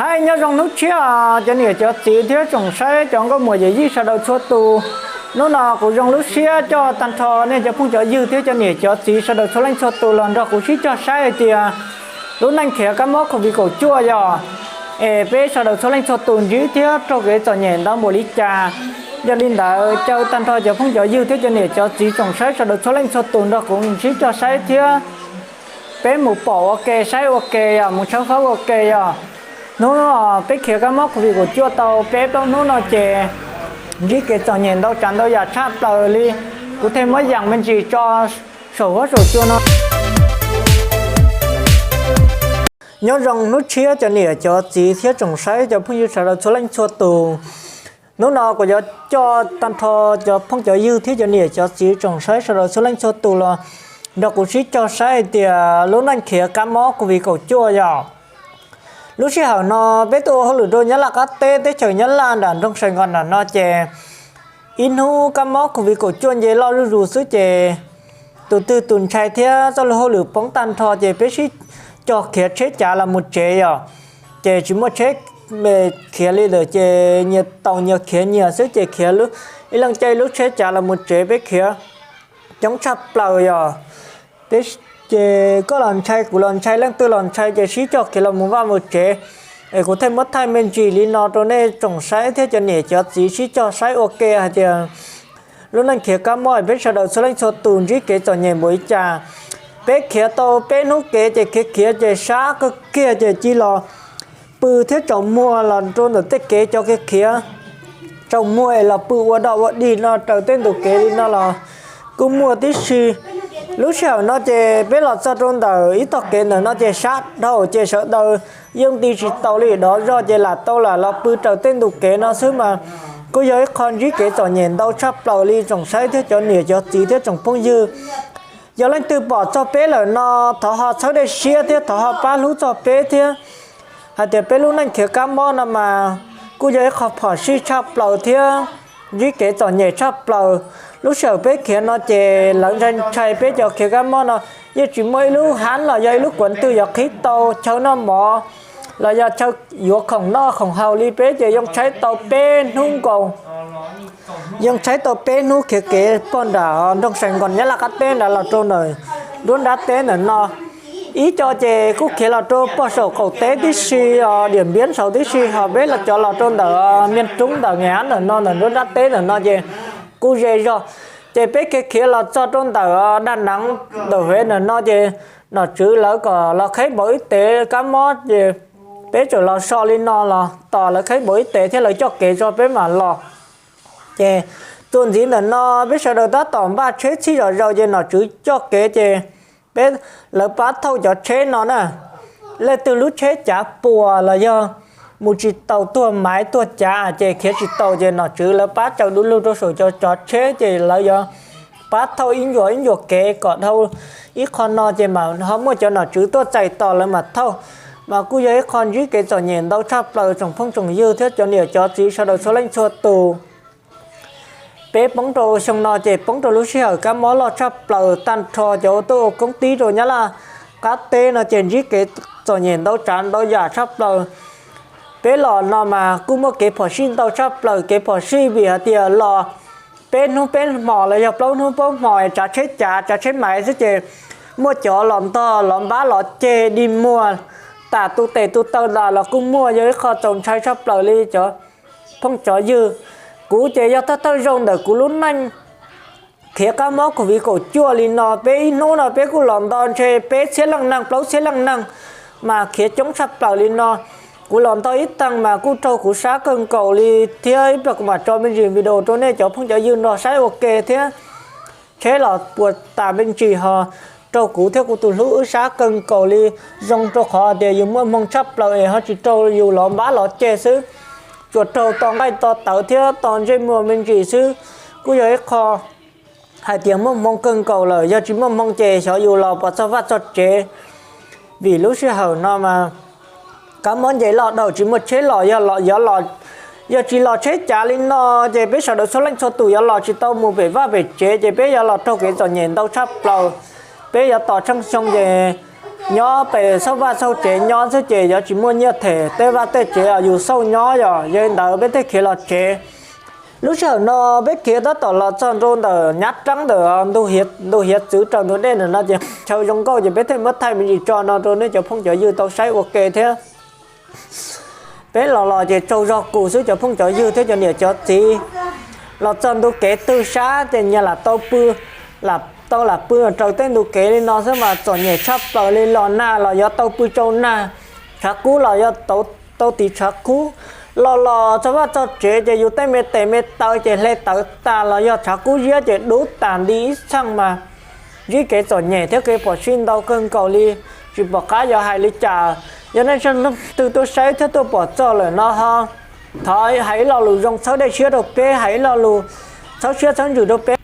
Hais nyob zoo hnub tshiab cov niam cov txiv thiab tsoom saib cov nkauj muam yawm yij sawv daws txhua tus. Hnub no kuv zoo lub siab coj tag nrho nej cov phooj cov ywg thiab cov niam cov txiv sawv daws txhua leej txhua tus los nrog kuv sib cog saib hais tias lub neej khiav kab mob covid kaum cuaj yog es peb sawv daws txhua leej txhua tus ntsib thiab raug kev txom nyem ntau npaum li cas. Yog li ntawd caw tag nrho cov phooj cov ywg thiab cov niam cov txiv tsoom saib sawv daws txhua leej txhua tus nrog kuv sib cog saib thiab peb mus pom ua ke saib ua ke yog mus tshawb fawb ua ke yog. Hnub peb khiav kab mob covid kaum cuaj tau peb plaub hnub no ces ntsib kev txom nyem ntau tsav ntau yam tshaj plaws li. Kuv thiaj muab yaam me ntsis tso saum huab saum cua no. Nyob zoo hnub tshiab cov niam cov txiv thiab tsoom saib cov phooj ywg sawv daws txhua leej txhua tus. Hnub no kuv yuav coj tag nrho cov phooj cov ywg thiab cov niam cov txiv tsoom saib sawv daws txhua leej txhua tus los nrog kuv sib cog saib hais tias lub neej khiav kab mob covid kaum cuaj yog. Lub sij hawm no peb tuaj ua hauj lwm rau Nyab Laj qab teb teb chaws Nyab Laj nram nroog Saigon nram no ces ib hnub kab mob covid kaum cuaj nce loj zuj zus xwb ces tus twg tus ntshai thiab txoj lub hauj lwm poob tag nrho ces peb sib cog khiav tsheb cav los mus tsev yog. Ces tsis muaj tsheb khiav li lawm ces nyias taus nyias khiav nyias xwb ces khiav ib leej caij lub tsheb cav los mus tsev peb khiav coob tshaj plaws yog. Ces koj los ntshai kuv los ntshai leej twg los ntshai ces sib cog khiav los mus vaj mus tsev. Es kuv thiaj muab thaij me ntsis li no rau nej tsoom saib thiab cov niam cov txiv sib cog saib ua ke hais tias lub neej khiav kab mob peb sawv daws txhua leej txhua tus ntsib kev txom nyem npaum li cas. Peb khiav tau peb hnub kev ces khiav khiav ces sab kawg kiag ces cia los pw thiab tsaus muag los rau ntawm tej kev cov khiav khiav tsaus muag es los pw ua dog ua dig no raws tej ntu kev li no los kuj muaj tib si. Lub sij hawm no ces peb los txog rau ntawm ib tog kev ntawm no ces sab dhau ces sawv daws yeej nti tsis tau li dov zog ces lam tau lam los pw raws tej ntu kev no xwb mas kuj yog ib qho ntsib kev txom nyem ntau tshaj plaws li tsoom saib thiab cov niam cov txiv thiab tsoom phooj ywg. Yog leej twg pom txog peb lawm no thov ho txhawb dej siab thiab thov ho pab hlub txog peb thiab hais tias peb lub neej khiav kab mob no mas kuj yog ib qho phom sij tshaj plaws thiab ntsib kev txom nyem tshaj plaws. Lub sij hawm peb khiav no ces lawv ntshai ntshai peb cov khiav kab mob no yeej tsis muaj ib lub hab los yog ib lub kuav twg yuav qhib tau chaw noj mov los yog chaw yuav khoom noj khoom haus li. Peb ces yeej tshaib tau peb hnub nkaus, yeej tshaib tau peb hnub khiav kev pog nram nroog Saigon Nyab Laj qab teb nrad los rau ntawm nruab nrab teb ntawm no. Ib co ces kuj khiav los rau pog saum qaum teb tib si, Diam Npiab saud tib si, ho peb los cov los rau ntawm Miaj Roob ntawm Ngas ntawm no ntawm nruab nrab teb ntawm no ces kuj ze zog. Ces peb khiav khiav los txog rau ntawm Daj Naj ntawm Huev ntawm no ces nom tswv lawv kom los qheb npaum ib tev kab mob ces peb txawm los so li no los tos lawv qheb npaum ib tev thiab lawv coj kev tso peb mam los. Ces txuas ntxiv ntawm no peb sawv daws tab tom npaj tsheb txhij zom zaws ces nom tswv coj kev ces peb, lawv pab thauj cov tsheb no na. Leej twg lub tsheb cav puas los yog mus tsis taus tuag maiv tuag cav ces khiav tsis taus ces nom tswv lawv pab tsaws du lug rau saum cov tsheb ces lawv yuav pab thauj ib ncua ib ncua kev kom dhau ib qho no ces mam ho muaj cov nom tswv tuaj txais tos lawv mam thauj. Mas kuj yog ib qho ntsib kev txom nyem ntau tshaj plaws tsoom phooj tsoom ywg thiab cov niam cov txiv sawv daws txhua leej txhua tus. Peb poob rau xyoo no ces poob rau lub sij hawm kab mob loj tshaj plaws tag nrho cov ua tuaj ua koob tib rau Nyab Laj qab teb no ces ntsib kev txom nyem ntau tsav ntau yam tshaj plaws. Peb los no mas kuj muaj kev phom sij ntau tshaj plaws, kev phom sij vim hais tias los peb hnub peb hmos los yog plaub hnub plaub hmos es tsav tsheb cav tsav tsheb maiv xwb ces muaj cov los ntog los npab los ceg dig muag tas tu tes tu taw tas los kuj muaj, yog ib qho txaus ntshai tshaj plaws li cov phooj cov ywg. Kuv ces yog thawj thawj zaug ntawm kuv lub neej khiav kab mob covid kaum cuaj li no, peb ib hnub no peb kuj los nto ntshe peb txhiab leej neeg plaub txhiab leej neeg mas khiav coob tshaj plaws li no. Kuv los nto ib teeg mas kuj raug kuv sab kawg nkaus li thiab ib pliag kuv mam tso me ntsis video rau nej cov phooj cov ywg nrog saib ua ke thiab. Tsheb los puas tas me ntsis ho raug kuv thiab kuv tus hlub wb sab kawg nkaus li. Zoo rau qhov tias yus muaj hmoo tshaj plaws es ho tsis raug yus los npab los ceg xwb, tsuas raug to nqaij to tawv thiab to ntsej muag me ntsis xwb. Kuj yog ib qho hais tias muaj hmoo kawg nkaus lawm, yog tsis muaj hmoo ces xyov yus los puas txog vaj txog tsev. Vim lub sij hawm no mas kab mob nce loj dhau tsis muaj tsheb los, yog los, yog los, yog tsis los tsheb cav li no ces peb sawv daws txhua leej txhua tus yuav los tsis tau mus pem vaj pem tsev ces peb yuav los raug kev txom nyem ntau tshaj plaws. Peb yuav tos tsheej xyoo ces nyob pem xauj vaj xauj tsev nyob xwb ces yuav tsis muaj nyiaj them tej vaj tej tsev uas yus xauj nyob yom. Yog li ntawd peb thiaj khiav los tsev. Lub sij hawm no peb khiav tab tom los txog nrau ntawm nyab rab ntawm ntug hiav txwv raws ntug dej ntawm no ces chaw zoo nkauj ces peb thiaj muab thaij me ntsis tso no rau nej cov phooj cov ywg tau saib ua ke thiab. Peb los los ces tsaug zog kuv xwb cov phooj cov ywg thiab cov niam cov txiv. Los txog ntug kev twg sab ces nyias lam tau pw, lam tau lam pw raws tej ntug kev li no xwb mas txom nyem tshaj plaws li. Los nag los yuav tau pw tsau nag, tshav kub los yuav tau tiv tshav kub. Los los txog vaj txog tsev ces yus tej me tes me taw ces hle tawv tas los yog tshav kub ziab ces dub tas nti ib txheej mas ntsib kev txom nyem thiab kev phom sij ntau kawg nkaus li. Tsis pom qab yuav hais li cas. Yog nej tseem leej twg tuaj saib thiab tuaj pom txog lawm no ho thov hais ib lo lus zoo txhawb dej siab rau peb, hais ib lo lus txhawb siab txhawb ntsws rau peb.